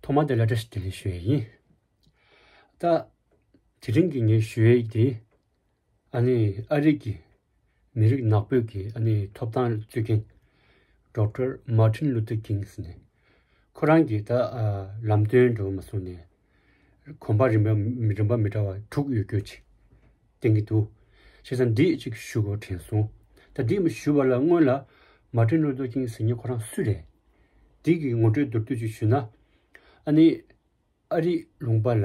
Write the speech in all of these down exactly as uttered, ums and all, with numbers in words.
ཐོག་མར་དེ་ལ་བཀྲ་ཤིས་བདེ་ལེགས་ཞུ་ཡས་ཡིན། ད། དེ་རིང་གི་ངའི་ཞུ་ཡས་དེ། ཨ་ནི་ཨ་རི་གི་མི་རིགས་ནག་པོའི་གི་ཨ་ནི་ཐོབ་ཐང་རྩོད་མཁན་ཌོག་ཊར་མར་ཊིན་ལུ་ཐར་ཀིང་ཟེར་ནས། ཁོ་རང་གི་ད་ཨ་ལམ་སྟོན་འགྲོ་མ་སོང་ནས། གོམ་པ་རིམ་པ་རིམ་པ་མི་འདྲ་བ་དྲུག་ཡོད་རྒྱུ་ཅིག་བསྟན་གྱི་འདུག་བྱས་ཙང་འདི་ཅིག་ཞུ་དགོས་དྲན་སོང་། ད་འདི་ཞུ་བ་ལ་སྔོན་ལ་མར་ཊིན་ལུ་ཐར་ཀིང་ཟེར་མཁན་ཁོ་རང་སུ་རེད། འདི་གི་ངོ་སྤྲོད་མདོར་བསྡུས་ཅིག་ཞུས་ན། ཨ་ནི་ཨ་རི་ལུང་པ་ལ་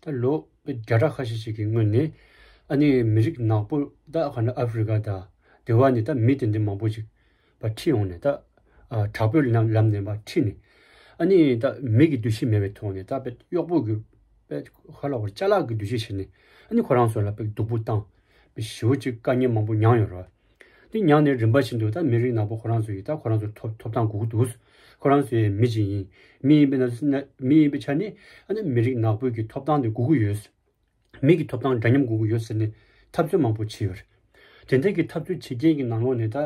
ད་ལོ་བརྒྱ་ཕྲག་ཁ་ཤས་ཤིག་གི་སྔོན་ནས་ཨ་ནི་མི་རིགས་ནག་པོ་ད་ག་ན་ཨ་ཧྥི་རི་ཀ་དང་དེ་བ་ནས་ད་མི་དེ་འདྲ་མང་པོ་ཅིག་པ་ཁྲིད་ཡོང་ནས་ད་དྲག་པོའི་ལམ་ལམ་ནས་པ་ཁྲིད་ནས་ཨ་ནི་ད་མི་གི་འདུ་ཤེས་མེད་པའི་ཐོག་ནས་ད་དཔེ་གཡོག་པོ་གི་དཔེ་ཧ་ལ་བར་ཅ་ལག་གི་འདུ་ཤེས་བྱས་ནས་ཨ་ནི་ཁོ་རང་ཚོ་ལ་དཔེ་སྡུག་པོ་བཏང་དཔེ་ཞེ་པོ་ཅིག་དཀའ་ངལ་མང་པོ་མྱངས་ཡོད་རེད། དེ་མྱངས་ནས་རིམ་པ་བཞིན་དུ་ད་མི་རིགས་ནག་པོ་ཁོ་རང་ཚོ་ཡིས་ད་ཁོ་རང་ཚོ་ཐོབ་ཐོབ་ཐང་དགོས་ཀྱི་འདུག་ཁོ་རང་ཚོ་ཡི་མི་ཅིག་ཡིན། མི་ཡིན་པའི་ན་མི་ཡིན་པའི་ཆ་ནས་ཨ་ནི་མི་རིགས་ནག་པོའི་གི་ཐོབ་ཐང་དེ་དགོས་ཀྱི་ཡོད། མི་གི་ཐོབ་ཐང་འདྲ་མཉམ་དགོས་ཀྱི་ཡོད་ཟེར་ནས་འཐབ་རྩོད་མང་པོ་བྱས་ཡོད་རེད། དེ་འདྲ་གི་འཐབ་རྩོད་བྱེད་མཁན་གྱི་ནང་ལོགས་ནས་ད་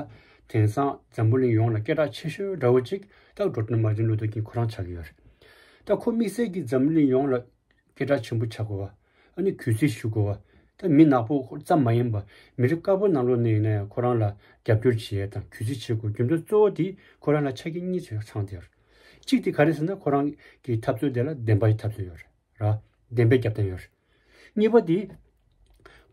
དེང་སང་འཛམ་བུ་གླིང་ཡོངས་ལ་སྐད་གྲགས་ཆེ་ཤོས་འདྲ་བོ་ཅིག་ད་ཌོག་ཊར་མར་ཊིན་ལུ་ཐར་ཀིང་ཁོ་རང་ཆགས་ཀྱི་ཡོད་རེད། ད་ཁོ་དམིགས་བསལ་གྱི་འཛམ་བུ་གླིང་ཡོངས་ལ་སྐད་གྲགས་ཆེན་པོ་ཆགས་དགོས་པ། ཨ་ནི་གུས་བརྩི་ཞུ་དགོས་པ། ད་མི་ནག་པོ་ཙམ་མ་ཡིན་པ་མི་རིགས་དཀར་པོ་ནང་ལོགས་ནས་ཡིན་ན་ཡང་ཁོ་རང་ལ་རྒྱབ་སྐྱོར་བྱེད་ཡས་དང་གུས་བརྩི་བྱེད་དགོས་རྒྱུ་མཚན་གཙོ་བོ་དེ་ཁོ་རང་ལ་ཆ་རྐྱེན་གཉིས་ཚང་སྟེ་ཡོད། གཅིག་དེ་ག་རེ་ཟེར་ན་ཁོ་རང་གི་འཐབ་རྩོད་དེ་ལ་བདེན་པའི་འཐབ་རྩོད་ཡོད་རེད། ར། བདེན་པའི་རྒྱབ་རྟེན་ཡོད་རེད། གཉིས་པ་དེ།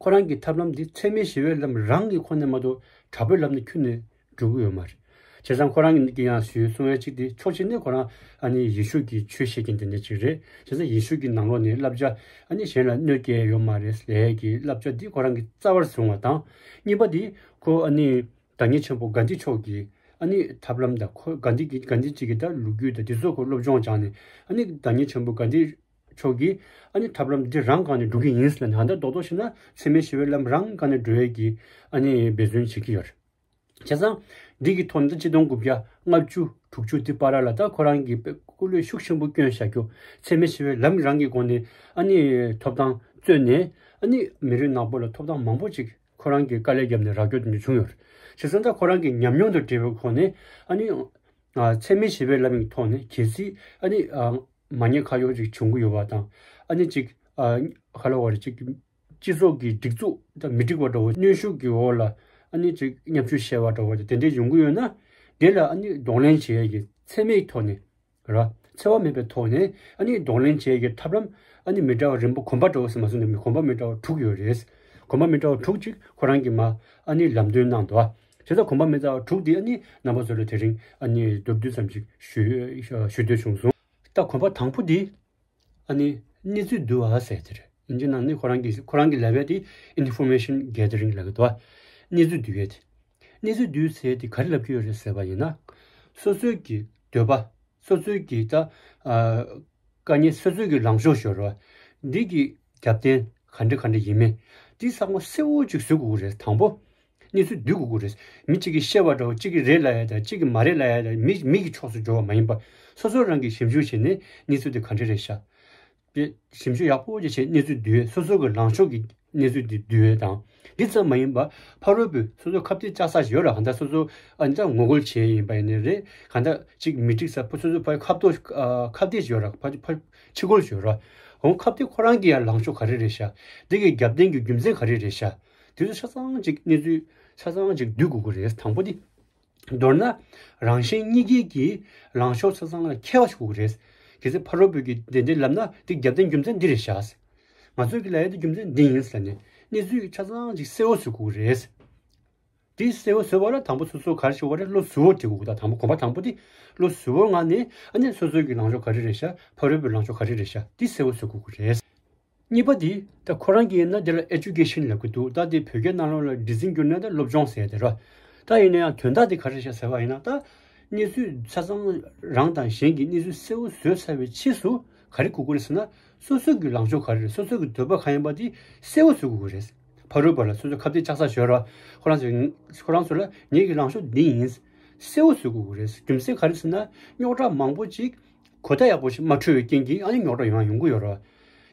ཁོ་རང་གི་ཐབས་ལམ་འདི་འཚེ་མེད་ཞི་བའི་ལམ་རང་གི་ཁོ་ནས་མ་གཏོགས་དྲག་པོའི་ལམ་ནས་ཁྱོན་ནས་འགྲོ་གི་ཡོད་མ་རེད། བྱས་ཙང་ཁོ་རང་གིས་ཡང་ཞུས་གསུང་ཡ་གཅིག་དེ་ཕྱོགས་གཅིག་ནས་ཁོ་རང་ཨ་ནི་ཡེ་ཤུ་གི་ཆོས་བཤད་མཁན་དེ་འདྲ་གཅིག་རེད། བྱས་ཙང་ཡེ་ཤུ་གི་ནང་ལོགས་ནས་བསླབ་བྱ་ཨ་ནི་གཞན་ལ་གནོད་སྐྱེལ་ཡོད་མ་རེད་ལས་ཀྱི་བསླབ་བྱ་འདི་ཁོ་རང་གིས་རྩ་བར་བཟུང་བ་དང་། གཉིས་པ་དེ་ཁོ་ཨ་ནི་བདག་ཉིད་ཆེན་པོ་གྷན་དྷི་མཆོག་གི་ཨ་ནི་ཐབས་ལམ་དང་ཁོ་གྷན་དྷི་གི་གྷན་དྷི་ཅིག་གི་ད་ལོ་རྒྱུས་དང་དེ་ཚོ་ཁོ་སློབ་སྦྱོང་སྦྱངས་ནས་ཨ་ནི་བདག་ཉིད་ཆེན་པོ་གྷན་དྷི་མཆོག་གིས་ཨ་ནི་ཐབས་ལམ་འདི་རང་སྒང་ནས་འགྲོ་གི་ཡིན་ཟེར་ནས་ཧ་ད་རྡོག་རྡོག་བྱས་ན་འཚེ་མེད་ཞི་བའི་ལམ་རང་སྒང་ནས་འགྲོ་ཡས་ཀྱི་ཨ་ནི་འབད་བརྩོན་བྱེད་ཀྱི་ཡོད་རེད། བྱས་ཙང་འདི་གི་ཐོག་ནས་ད་ཆིག་སྟོང་དགུ་བརྒྱ་ལྔ་བཅུ་དྲུག་ཅུ་འདི་བར་ལ་ད་ཁོ་རང་གིས་དཔེ་སྐུ་ལུས་ཤུགས་ཆེན་པོ་བསྐྱོན་བཞག་རྒྱུ་འཚེ་མེད་ཞི་བའི་ལམ་རང་གི་སྒོ་ནས་ཨ་ནི་ཐོབ་ཐང་རྩོད་ནས་ཨ་ནི་མི་རིགས་ནག་པོ་ལ་ཐོབ་ཐང་མང་པོ་ཅིག་ཁོ་རང་གིས་དཀའ་ལས་བརྒྱབ་ནས་རག་རྒྱུ་དེ་འདྲ་བྱུང་ཡོད་རེད། བྱས་ཙང་ད་ཁོ་རང་གི་ཉམས་མྱོང་དང་འབྲེལ་བའི་ཐོག་ནས་ཨ་ནི་ཨ་འཚེ་མེད་ཞི་བའི་ལམ་གྱི་ཐོག་ནས་གལ་སྲིད་ཨ་ནི་ཨ་མ་ཉེས་ཁ་གཡོག་ཅིག་བྱུང་གི་ཡོད་པ་དང་ཨ་ནི་ཅིག་ཨ་ག་ལབ་དགོས་རེད། ཅིག་སྤྱི་ཚོགས་ཀྱི་སྒྲིག་འཛུགས་དང་མི་འགྲིག་པ་འདྲ་བོ་གནོན་ཤུགས་ཀྱི་འོག་ལ་ཨ་ནི་ཅིག་བརྙས་བཅོས་བྱས་པ་འདྲ་བོ་དེ་འདྲ་ཡོང་གི་ཡོད་ན་དེ་ལ་ཨ་ནི་གདོང་ལེན་བྱེད་ཡས་ཀྱི་འཚེ་མེད་ཐོག་ནས། ར། འཚེ་བ་མེད་པའི་ཐོག་ནས་ཨ་ནི་གདོང་ལེན་བྱེད་ཀྱི་ཐབས་ལམ་ཨ་ནི་མི་འདྲ་བ་རིམ་པ་གོམ་པ་འདྲ་བོ་ཟེར་མ་སོང་ནས་མི་གོམ་པ་མི་འདྲ་བ་དྲུག་ཡོད་རེད། གོམ་པ་མི་འདྲ་བ་དྲུག་ཅིག་ཁོ་རང་གིས་མ་ཨ་ནི་ལམ་སྟོན་གནང་འདུག་ཨ། དེ་ལྟར་གོམ་པ་མི་འདྲ་བ་དྲུག་དེ་ཨ་ནི་རྣམ་པ་ཚོ་ལ་དེ་རིང་ཨ་ནི་མདོར་བསྡུས་ཙམ་ཅིག་ཞུ་ཞུ་འདོད་བྱུང་སོང་། ད་གོམ་པ་དང་པོ་དེ་ཨ་ནི་གནས་ཚུལ་བསྡུ་བ་ཟེར་དེ་རེད། ཨིན་ཇི་ནང་ནས་ཁོ་རང་གི་ཁོ་རང་གི་ལབ་ཡ་དེ་Information Gathering་ལབ་ཀྱི་འདུག་ཨ། གནས་ཚུལ་བསྡུ་ཡ་དེ། གནས་ཚུལ་བསྡུ་ཟེར་དེ་ག་རེ་ལབ་ཀྱི་ཡོད་རེད་ཟེར་བ་ཡིན་ན། སོ་སོའི་གི་འདོད་པ། སོ་སོའི་གི་ད་ཨ་དཀའ་ངལ་སོ་སོའི་གི་ལངས་ཕྱོགས་ཤོར་བ། འདི་གི་རྒྱབ་རྟེན་ག་འདྲ་ག་འདྲ་ཡིན་མིན། འདི་ཚང་མ་གསལ་བོ་ཅིག་བཟོ་དགོས་ཀྱི་རེད། དང་པོ། གནས་ཚུལ་བསྡུ་དགོས་ཀྱི་རེད། མི་གཅིག་གིས་བཤད་པ་འདྲ་བོ་གཅིག་གིས་རེད་ལབ་ཡ་དང་གཅིག་གིས་མ་རེད་ལབ་ཡ་དང་མི་མི་གི་ཕྱོགས་སུ་འགྲོ་བ་མ་ཡིན་པ། སོ་སོ་རང་གིས་ཞིབ་འཇུག་བྱས་ནས་གནས་ཚུལ་དེ་ག་འདྲ་རེད་ཤག་དེ་ཞིབ་འཇུག་ཡག་པོ་ཅིག་བྱས་གནས་ཚུལ་བསྡུ་ཡས། སོ་སོ་གི་ལངས་ཕྱོགས་ཀྱི་གནས་ཚུལ་དེ་བསྡུ་ཡས་དང་། འདི་ཙམ་མ་ཡིན་པ་ཕ་རོལ་པོས་སོ་སོ་ཁ་གཏད་བཅག་ས་ཞིག་ཡོད་ར། གང་ལྟར་སོ་སོ་ཨ་ནི་ད་ངོ་རྒོལ་བྱས་ཡིན་པ་ཡིན་ནའི་རེད། གང་ལྟར་ཅིག་མི་འགྲིག་ས་ཕ་སོ་སོ་ཕ་ཁ་གཏད་ཨ་ཁ་གཏད་ཞིག་ཡོད་ར། ཕ་ཕ་ཕྱི་རྒོལ་ཞིག་ཡོད་ར། འོང་ཁ་གཏད་ཁོ་རང་གི་ཡང་ལངས་ཕྱོགས་ག་རེ་རེད་ཤག་འདི་གི་རྒྱབ་རྟེན་གྱི་རྒྱུ་མཚན་ག་རེ་རེད་ཤག་དེ་ཚོ་ཆ་ཚང་ཅིག་གནས་ཚུལ་ཆ་ཚང་ཅིག་བསྡུ་དགོས་ཀྱི་རེད། དང་པོ་དེ། མདོར་ན། རང་གཞན་གཉིས་ཀའི་གི་ལངས་ཕྱོགས་ཆ་ཚང་ལ་མཁས་པ་ཞིག་དགོས་ཀྱི་རེད། གལ་སྲིད་ཕ་རོལ་པོས་ཀྱི་དེ་འདྲ་ལབ་ན་དེ་རྒྱབ་རྟེན་རྒྱུ་མཚན་འདི་རེད་ཤག་ང་ཚོས་ཀྱི་ལབ་ཡ་དེ་རྒྱུ་མཚན་འདི་ཡིན་ཟེར་ནས་གནས་ཚུལ་ཆ་ཚང་ཅིག་གསལ་བོ་བཟོ་དགོས་ཀྱི་རེད། དེ་གསལ་བོ་བཟོ་བ་ལ་དང་པོ་སོ་སོ་ག་རེ་ཞུ་བ་རེད། བློ་གཟུ་བོར་བྱེད་དགོས་ཀྱི། ད་དང་པོ་གོམ་པ་དང་པོ་དེ་བློ་གཟུ་བོའི་ངང་ནས་ཨ་ནི་སོ་སོའི་གི་ལངས་ཕྱོགས་ག་རེ་རེད་ཤག་ཕ་རོལ་པོའི་ལངས་ཕྱོགས་ག་རེ་རེད་ཤག་དེ་གསལ་བོ་བཟོ་དགོས་ཀྱི་རེད། གཉིས་པ་དེ་ད་ཁོ་རང་གིས་ཡིན་ན་དེ་ལ་ཨེ་ཌུ་ཀེ་ཤན་ལབ་ཀྱི་འདུག་ད་དེ་བོད་སྐད་ནང་ལོགས་ལ་འདྲི་འཛིན་བསྒྱུར་ན་ད་སློབ་སྦྱོང་ཟེར་དེ་རེད། ད་ཡིན་ན་ཡང་དོན་དག་དེ་ག་རེ་ཤག་ཟེར་བ་ཡིན་ན། ད་གནས་ཚུལ་ཆ་ཚང་རང་དང་གཞན་གྱི་གནས་ཚུལ་གསལ་བོ་བཟོས་ཚར་བའི་ཕྱིས་སུ་ག་རེ་དགོས་ཀྱི་རེད་ཟེར་ན། སོ་སོ་གི་ལངས་ཕྱོགས་ག་རེ་རེད། སོ་སོ་གི་འདོད་པ་གང་ཡིན་པ་དེ་གསལ་བོ་བཟོ་དགོས་ཀྱི་རེད། ཕ་རོལ་པོ་ལ་སོ་སོ་ཁ་གཏད་བཅག་ས་ཞོར་ར། ཁོ་རང་ཚོ་ཁོ་རང་ཚོ་ལ་ངེད་ཀྱི་ལངས་ཕྱོགས་འདི་ཡིན། གསལ་བོ་བཟོ་དགོས་ཀྱི་རེད། རྒྱུ་མཚན་ག་རེ་ཟེར་ན། རྙོག་དྲ་མང་པོ་ཅིག་གོ་བརྡ་ཡག་པོ་ཞིག་མ་འཕྲོད་པའི་རྐྱེན་གྱིས་ཨ་ནི་རྙོག་དྲ་ཡོང་ཡོང་གི་ཡོད་རེད།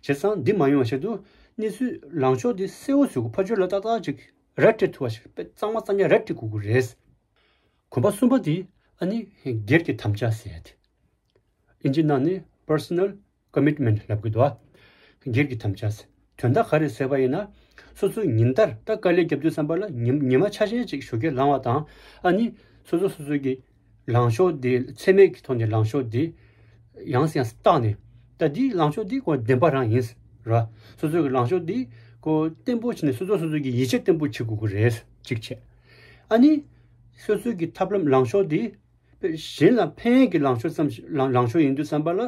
བྱས་ཙང་འདི་མ་ཡོང་བའི་ཆེད་དུ་གནས་ཚུལ་ལངས་ཕྱོགས་འདི་གསལ་བོ་བཟོ་དགོས། ཕར་ཕྱོགས་ལ་ཏག་ཏག་ཅིག་ར་སྤྲད་ཐུབ་པ་ཞིག་དཔེ་གཙང་མ་གཙང་རྐྱང་ར་སྤྲད་དགོས་ཀྱི་རེད། གོམ་པ་གསུམ་པ་དེ་ཨ་ནི་སྒེར་གྱི་དམ་བཅའ་ཟེར་ཡ་དེ། ཨིན་ཇི་ནང་ནས་ personal commitment ལབ་གི་འདུག་ཨ། སྒེར་གྱི་དམ་བཅའ་ཟེར། དོན་དག་ག་རེ་ཟེར་བ་ཡིན་ན། སོ་སོའི་ཉིན་ལྟར་ད་དཀའ་ལས་རྒྱབ་དུས་ཙམ་པ་ལ་ཉི་ཉི་མ་ཆ་ཤས་ཅིག་ཞོགས་ཀས་ལངས་པ་དང་། ཨ་ནི་སོ་སོ་སོ་སོའི་གི་ལངས་ཕྱོགས་དེ་ཚད་མའི་གི་ཐོག་ནས་ལངས་ཕྱོགས་དེ་ཡང་སེ་ཡང་སེ་བརྟགས་ནས། ད་འདིའི་ལངས་ཕྱོགས་འདི་ཁོ་བདེན་པ་རང་ཡིན་ར། སོ་སོའི་གི་ལངས་ཕྱོགས་འདི་ཁོ་བརྟན་པོ་བྱས་ནས་སོ་སོ་སོ་སོའི་གི་ཡིད་ཆེས་བརྟན་པོ་བྱེད་དགོས་ཀྱི་རེད། གཅིག་བྱས། ཨ་ནི་སོ་སོའི་གི་ཐབས་ལམ་ལངས་ཕྱོགས་འདི་གཞན་ལ་ཕན་གྱི་ལངས་ཕྱོགས་ཙམ་ཞིག་ལངས་ལངས་ཕྱོགས་ཡིན་དུས་ཙམ་པ་ལ།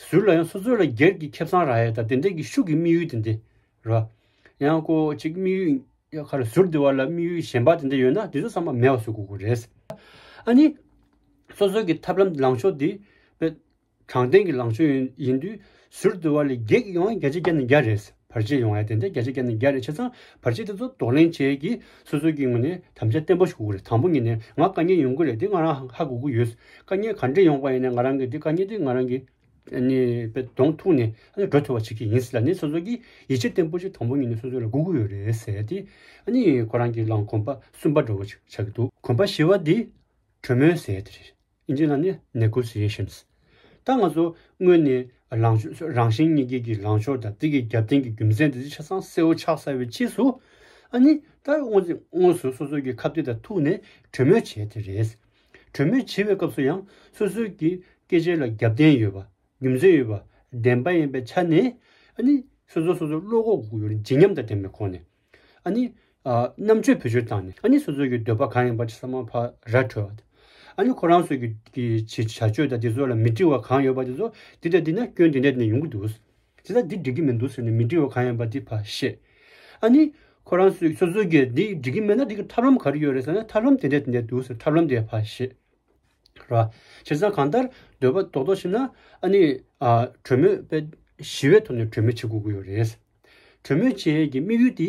ཟུར་ལ་ཡང་སོ་སོ་ལ་སྒེར་གྱི་ཁེ་བཟང་རག་ཡས་དང་དེ་འདྲའི་གི་ཤུགས་ཀྱི་དམིགས་ཡུལ་དེ་འདྲ་ར། ཡང་ཁོ་གཅིག་དམིགས་ཡུལ་ཡ་ག་རེ་ཟུར་དེ་བ་ལ་དམིགས་ཡུལ་གཞན་པ་དེ་འདྲ་ཡོད་ན་དེ་ཚོ་ཚང་མ་མེད་པ་བཟོ་དགོས་ཀྱི་རེད། ཨ་ནི་སོ་སོ་གི་ཐབས་ལམ་ལངས་ཕྱོགས་འདི་དཔེ་དྲང་བདེན་གྱི་ལངས་ཕྱོགས་ཡིན་ཡིན་དུས་ཟུར་དེ་བ་ལ་གེགས་ཡོང་བ་བརྒྱ་ཆ་བརྒྱ་ནས་བརྒྱ་རེད། བར་ཆད་ཡོང་བ་དེ་འདྲ་བརྒྱ་ཆ་བརྒྱ་ནས་བརྒྱ་རེད། བྱས་ཙང་བར་ཆད་དེ་ཚོ་གདོང་ལེན་བྱེད་ཀྱི་སོ་སོ་གི་ངོས་ནས་དམ་བཅའ་བརྟན་པོ་ཞིག་དགོས་ཀྱི་རེད། དང་པོ་ཉིད་ནས་ང་དཀའ་ངལ་ཡོང་གི་རེད། དེ་ང་རང་ཧ་གོ་གི་ཡོད། དཀའ་ངལ་ག་འདྲ་ཡོང་པ་ཡིན་ནའི་ང་རང་གི་དེ་དཀའ་ངལ་དེ་ང་རང་གི་ཨ་ནི་དཔེ་གདོང་ཐུག་ནས་ཨ་ནི་འགྲོ་ཐུབ་པ་བྱེད་ཀྱི་ཡིན་ཟེར་ལབ་ནས་སོ་སོ་གི་ཡིད་ཆེས་བརྟན་པོ་ཞིག་དང་པོ་ཉིད་ནས་སོ་སོ་ལ་དགོས་ཀྱི་ཡོད་རེད་ཟེར་ཏེ། ཨ་ནི་ཁོ་རང་གི་ལམ་གོམ་པ་གསུམ་པ་འདྲ་བོ་ཞིག་ཆགས་ཀྱི་འདུག་གོམ་པ་བཞི་བ་འདི་གྲོས་མོལ་ཟེར་ཡ་དེ་རེད། ཨིན་ཇིའི་ནང་ནས་negotiations། ད་ང་ཚོ་དངོས་ནས་ལངས་ཕྱོགས་རང་བཞིན་གཉིས་ཀའི་གི་ལངས་ཕྱོགས་དང་དེ་གི་རྒྱབ་རྟེན་གྱི་རྒྱུ་མཚན་དེ་ཚོ་ཆ་ཚང་གསལ་བོ་ཆགས་ཚར་བའི་རྗེས་སུ། ཨ་ནི་ད་དངོས་དངོས་སུ་སོ་སོ་གི་ཁ་གཏད་དང་ཐུག་ནས་གྲོས་མོལ་བྱས་དེ་རེད། གྲོས་མོལ་བྱེད་པའི་སྐབས་སུ་ཡང་སོ་སོའི་གི་སྐད་ཆ་ལ་རྒྱབ་རྟེན་ཡོད་པ། རྒྱུ་མཚན་ཡོད་པ། བདེན་པ་ཡིན་པའི་ཆ་ནས། ཨ་ནི་སོ་སོ་སོ་སོ་བློ་ཁོག་དགོས་ཀྱི་ཡོད་རེད། བརྗིད་ཉམས་དང་ལྡན་པའི་ཁོངས་ནས། ཨ་ནི་ཨ་རྣམ་དཔྱོད་བེད་སྤྱོད་བཏང་ནས། ཨ་ནི་སོ་སོ་གི་འདོད་པ་གང་ཡིན་པ་ཚང་མ་ཕར་ར་འཕྲོད་པ་དང་། ཨ་ནི་ཁོ་རང་ཚོ་གི་གི་བྱེད་བྱ་སྤྱོད་དང་དེ་ཚོ་ལ་མི་འགྲིག་པ་གང་ཡོད་པ་དེ་ཚོ་འདི་དང་འདི་ན་སྐྱོན་འདི་འདྲ་འདི་འདྲ་ཡོང་གི་འདུག་དེ་ལ་འདི་འགྲིག་གི་མི་འདུག་ཟེར་ནས་མི་འགྲིག་པ་གང་ཡིན་པ་དེ་ཕར་བཤད། ཨ་ནི་ཁོ་རང་ཚོས་སོ་སོ་གིས་འདི་འགྲིག་གི་མེད་ན་འདི་གི་ཐབས་ལམ་ག་རེ་ཡོད་རེད་ཟེར་ན། ཐབས་ལམ་དེ་འདྲ་དེ་འདྲ་འདུག་ཟེར། ཐབས་ལམ་དེ་ཕར་བཤད། ར། བྱས་ཙང་གང་ལྟར་འདོད་པ་རྡོག་རྡོག་བྱས་ན། ཨ་ནི་ཨ་གྲོས་མོལ་དཔེ་ཞི་བའི་ཐོག་ནས་གྲོས་མོལ་བྱེད་དགོས་ཀྱི་ཡོད་རེད། གྲོས་མོལ་བྱེད་ཡས་ཀྱི་དམིགས་ཡུལ་དེ་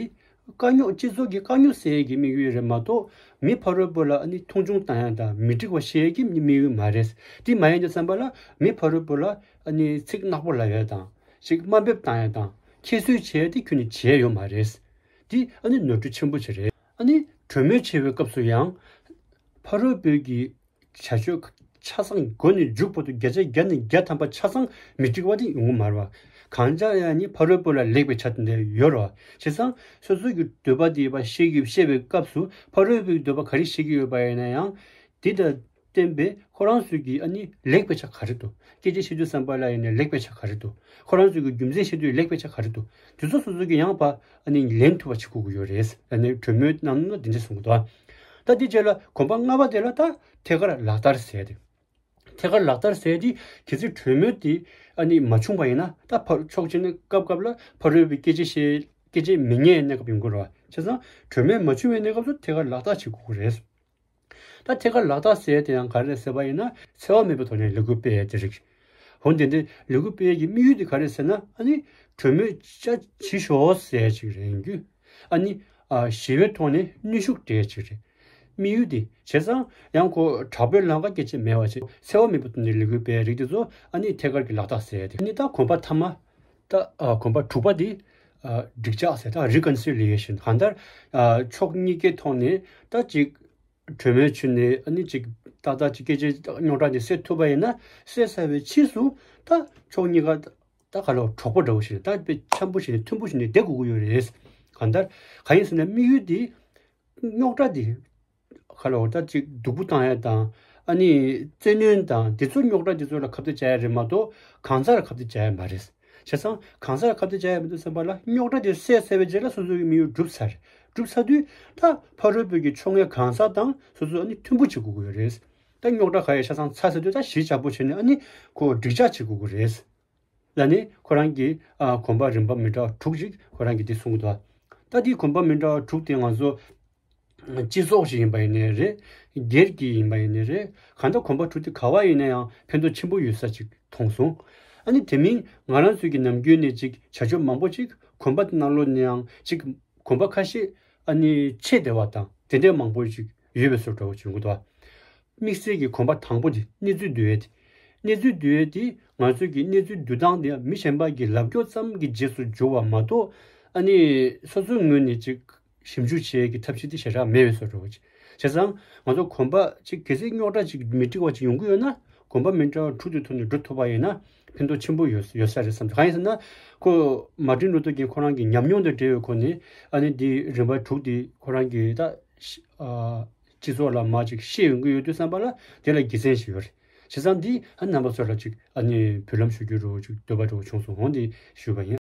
དཀའ་རྙོག་སྤྱི་ཚོགས་ཀྱི་དཀའ་རྙོག་སེལ་ཡས་ཀྱི་དམིགས་ཡུལ་རེད་མ་གཏོགས། མི་ཕ་རོལ་པོ་ལ་ཨ་ནི་མཐོང་ཆུང་བཏང་ཡས་དང་མི་འགྲིག་པ་བཤད་ཡས་ཀྱི་དམིགས་ཡུལ་མ་རེད། དེ་མ་ཡིན་དུས་ཙམ་པ་ལ་མི་ཕ་རོལ་པོ་ལ་ཨ་ནི་ཚིག་ནག་པོ་ལབ་ཡས་དང་ཅིག་དམའ་འབེབས་བཏང་ཡས་དང་ཁྱད་གསོད་བྱེད་ཡས་དེ་ཁྱོན་ནས་བྱས་ཡོད་མ་རེད། དེ་ཨ་ནི་ནོར་འཁྲུལ་ཆེན་པོ་ཞིག་རེད། ཨ་ནི་གྲོས་མོལ་བྱེད་པའི་སྐབས་སུ་ཡང་ཕ་རོལ་པོའི་གི་བྱ་སྤྱོད་ཆ་ཚང་མགོ་ནས་མཇུག་བར་དུ་བརྒྱ་ཆ་བརྒྱ་ནས་བརྒྱ་ཐམ་པ་ཆ་ཚང་མི་འགྲིག་པ་དེ་ཡོང་གི་མ་རེད་པ། གང་ལྟར་ཡང་ནི་ཕ་རོལ་པོ་ལ་ལེགས་པའི་ཆ་དེ་འདྲ་ཡོད་རེད་པ། བྱས་ཙང་སོ་སོ་གི་འདོད་པ་དེ་ཡོད་པ་བཤད་ཀྱི་བཤད་པའི་སྐབས་སུ་ཕ་རོལ་པོའི་འདོད་པ་ག་རེ་བཤད་ཀྱི་ཡོད་པ་ཡིན་ན་ཡང་དེ་དང་བསྟན་པའི་ཁོ་རང་ཚོའི་གི་ཨ་ནི་ལེགས་པའི་ཆ་ག་རེ་འདུག་སྐད་ཆ་བཤད་དུས་ཙམ་པ་ལ་ཡིན་ན་ལེགས་པའི་ཆ་ག་རེ་འདུག་ཁོ་རང་ཚོའི་གི་རྒྱུ་མཚན་བཤད་དུས་ལེགས་པའི་ཆ་ག་རེ་འདུག་དེ་ཚོ་སོ་སོ་གི་ཡང་ཕར་ཨ་ནི་ལེན་ཐུབ་པ་བྱེད་དགོས་ཀྱི་ཡོད་རེད། ཨ་ནི་གྲོས་མོལ་ནང་ན་འདི་འདྲ་གསུང་གི་འདུག་ད་འདི་རྗེས་ལ་གོམ་པ་ལྔ་པ་དེ་ལ་ད་ཐད་ཀར་ལག་བསྟར་ཟེར་ཏེ། ཐད་ཀར་ལག་བསྟར་ཟེར་དེ་གལ་སྲིད་གྲོས་མོལ་དེ་ཨ་ནི་མ་བྱུང་བ་ཡིན་ན། ད་ཕར་ཕྱོགས་གཅིག་ནས་སྐབས་སྐབས་ལ་ཕ་རོལ་པོའི་སྐད་ཆ་བཤད་སྐད་ཆ་མི་ཉན་གནས་སྐབས་ཡོང་གི་རེད་པ། བྱས་ཙང་གྲོས་མོལ་མ་བྱུང་བའི་གནས་སྐབས་སུ་ཐད་ཀར་ལག་བསྟར་བྱེད་དགོས་ཀྱི་རེད། ད་ཐད་ཀར་ལག་བསྟར་ཟེར་དེ་ཡང་ག་རེ་རེད་ཟེར་བ་ཡིན་ན། འཚེ་བ་མེད་པའི་ཐོག་ནས་ལས་འགུལ་སྤེལ་ཡས་དེ་རེད། འོ་དེ་འདྲའི་ལས་འགུལ་སྤེལ་ཡས་ཀྱི་དམིགས་ཡུལ་དེ་ག་རེ་ཟེར་ན། ཨ་ནི་གྲོས་མོལ་ཅིག་བྱེད་ཤོག་ཟེར་ཡས་ཅིག་རེད་རྒྱུ། ཨ་ནི་ཨ་ཞི་བའི་ཐོག་ནས་གནོན་ཤུགས་སྤྲད་ཡས་ཅིག་རེད། དམིགས་ཡུལ་དེ། བྱས་ཙང་ཡང་ཁོ་དྲག་པོའི་ལམ་ཁ་སྐད་ཆ་མེད་པ་བྱས། འཚེ་བ་མེད་པའི་ཐོག་ནས་ལས་འགུལ་སྤེལ་ཡས་རིགས་དེ་ཚོ་ཨ་ནི་ཐད་ཀར་གྱི་ལག་བསྟར་ཟེར་ཡས་དེ། ཨ་ནི་ད་གོམ་པ་མཐའ་མ། ད་ཨ་གོམ་པ་དྲུག་པ་དེ་ཨ་འགྲིག་འཇགས་ཟེར། ད་reconciliation། གང་ལྟར་ཨ་ཕྱོགས་གཉིས་ཀའི་ཐོག་ནས་ད་ཅིག་གྲོས་མོལ་བྱས་ནས་ཨ་ནི་ཅིག་ཏག་ཏག་ཅིག་སྐད་ཆའི་རྙོག་དྲ་དེ་སེལ་ཐུབ་པ་ཡིན་ན། སེལ་ཚར་བའི་ཕྱིས་སུ་ད་ཕྱོགས་གཉིས་ཀ་ད་ག་ལ་གྲོགས་པོ་འདྲ་བོ་ཞིག་ད་དཔེ་འཆམ་པོ་བྱས་ནས་མཐུན་པོ་བྱས་ནས་བསྡད་དགོས་ཀྱི་ཡོད་རེད། གང་ལྟར་གང་ཡིན་ཟེར་ན་དམིགས་ཡུལ་དེ་རྙོག་དྲ་དེ་ག་ལ་ད་ཅིག་སྡུག་པོ་བཏང་ཡ་དང་། ཨ་ནི་བཙན་གནོན་དང་དེ་ཚོ་རྙོག་དྲ་དེ་ཚོ་ལ་ཁ་གཏད་བཅག་ཡ་རེད་མ་གཏོགས་གང་ཟག་ལ་ཁ་གཏད་བཅག་ཡ་མ་རེད། བྱས་ཙང་གང་ཟག་ལ་ཁ་གཏད་བཅག་ཡ་མི་འདུག་བསམ་པ་ལ་རྙོག་དྲ་དེ་སེལ་ཚར་བའི་རྗེས་ལ་སོ་སོ་གི་དམིགས་ཡུལ་འགྲུབ་ཚར་རེད། འགྲུབ་ཚར་དུས་ད་ཕ་རོལ་པོ་གི་ཕྱོགས་ངན་གང་ཟག་དང་སོ་སོ་ཨ་ནི་མཐུན་པོ་བྱེད་དགོས་ཀྱི་ཡོད་རེད། ད་རྙོག་དྲ་ག་ཡ་ཆ་ཚང་ཚར་ཚར་དུས་ད་གཞི་བཞག་པོ་བྱས་ནས་ཨ་ནི་ཁོ་འགྲིག་འཇགས་བྱེད་དགོས་ཀྱི་རེད། ལ་ནི་ཁོ་རང་གིས་ཨ་གོམ་པ་རིམ་པ་མི་འདྲ་བ་དྲུག་ཅིག་ཁོ་རང་གིས་འདི་གསུངས་འདུག་ད་འདིའི་གོམ་པ་མི་འདྲ་བ་དྲུག་དེ་ང་ཚོ་སྤྱི་ཚོགས་ཤིག་ཡིན་པ་ཡིན་ནའི་རེད། སྒེར་གྱི་ཡིན་པ་ཡིན་ནའི་རེད། གང་ལྟར་གོམ་པ་དྲུག་དེ་ག་བ་ཡིན་ན་ཡང་ཕན་ཐོགས་ཆེན་པོ་ཡོད་ས་ཅིག་མཐོང་སོང་། ཨ་ནི་དེ་མིན་ང་རང་ཚོའི་གི་ནམ་རྒྱུན་ནས་ཅིག་བྱ་སྤྱོད་མང་པོ་ཅིག་གོམ་པ་དེ་ནང་ལོགས་ནས་ཡང་ཅིག་གོམ་པ་ཁ་ཤས་ཨ་ནི་ཆད་བསྡད་པ་དང་དེ་འདྲའི་མང་པོ་ཅིག་ཡོད་པའི་བཟོ་འདྲ་བོ་བྱུང་གི་འདུག་དམིགས་བསལ་གྱི་གོམ་པ་དང་པོ་དེ་གནས་ཚུལ་བསྡུ་ཡས་དེ། གནས་ཚུལ་བསྡུ་ཡས་དེ་ང་ཚོས་ཀྱི་གནས་ཚུལ་བསྡུ་སྟངས་དེ་མི་གཞན་པ་གི་ལབ་སྐྱོར་ཙམ་གྱི་རྗེས་སུ་འཇུག་པ་མ་གཏོགས། ཨ་ནི་སོ་སོའི་ངོས་ནས་ཅིག་ཞིབ་འཇུག་བྱེད་ཡས་ཀྱི་ཐབས་ཤེས་དེ་ཞེ་དྲག་མེད་པའི་བཟོ་འདྲ་བོ་ཅིག་བྱས་ཙང་ང་ཚོ་གོམ་པ་ཅིག་གལ་སྲིད་རྙོག་དྲ་ཅིག་མི་འགྲིག་པ་ཅིག་ཡོང་གི་ཡོད་ན། གོམ་པ་མི་འདྲ་བ་དྲུག་དེ་ཐོག་ནས་འགྲོ་ཐུབ་པ་ཡིན་ན་ཕན་ཐོགས་ཆེན་པོ་ཡོད་ཡོད་ས་རེད་བསམ། གང་ཡིན་ཟེར་ན་ཁོ་མར་ཊིན་ལུ་ཐར་ཀིང་ཁོ་རང་གི་ཉམས་མྱོང་དང་འབྲེལ་བའི་སྒོ་ནས་ཨ་ནི་འདི་རིམ་པ་དྲུག་འདི་ཁོ་རང་གི་ད་ཤི་ཨ་སྤྱི་ཚོགས་ལ་མར་ཅིག་ཤེས་ཡོང་གི་ཡོད་དུས་ཙམ་པ་ལ་དེ་ལ་དགེ་མཚན་ཞིག་ཡོད་རེད། བྱས་ཙང་འདི་ཨ་རྣམ་པ་ཚོ་ལ་ཅིག་ཨ་ནི་འབུལ་ལམ་ཞུ་རྒྱུ་རོ་ཅིག་འདོད་པ་འདྲ་བོ་བྱུང་སོང་། འོ་འདི་ཞུས་པ་ཡིན།